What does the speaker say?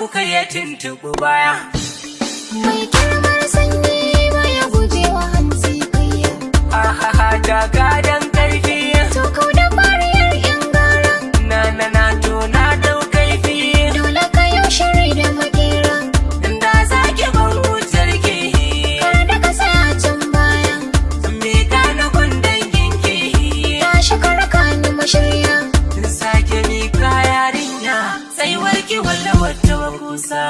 Ku kai ya tuntuɓi baya. Mai kirmar sanyi baya gujewa hantsi kaiya. Ahaha, taka dan karfi. To kau da fariyar yan gara. Na na na, to na dau kaifi. Dole ka yau shiri da makera. Da zaki ban hujjar ki. Kar da ka tsaya can baya. Me ka na gun danginki. Tashi ka raka ni mashirya. Sake mika yarinya, tsaiwar ki walla wata kusa.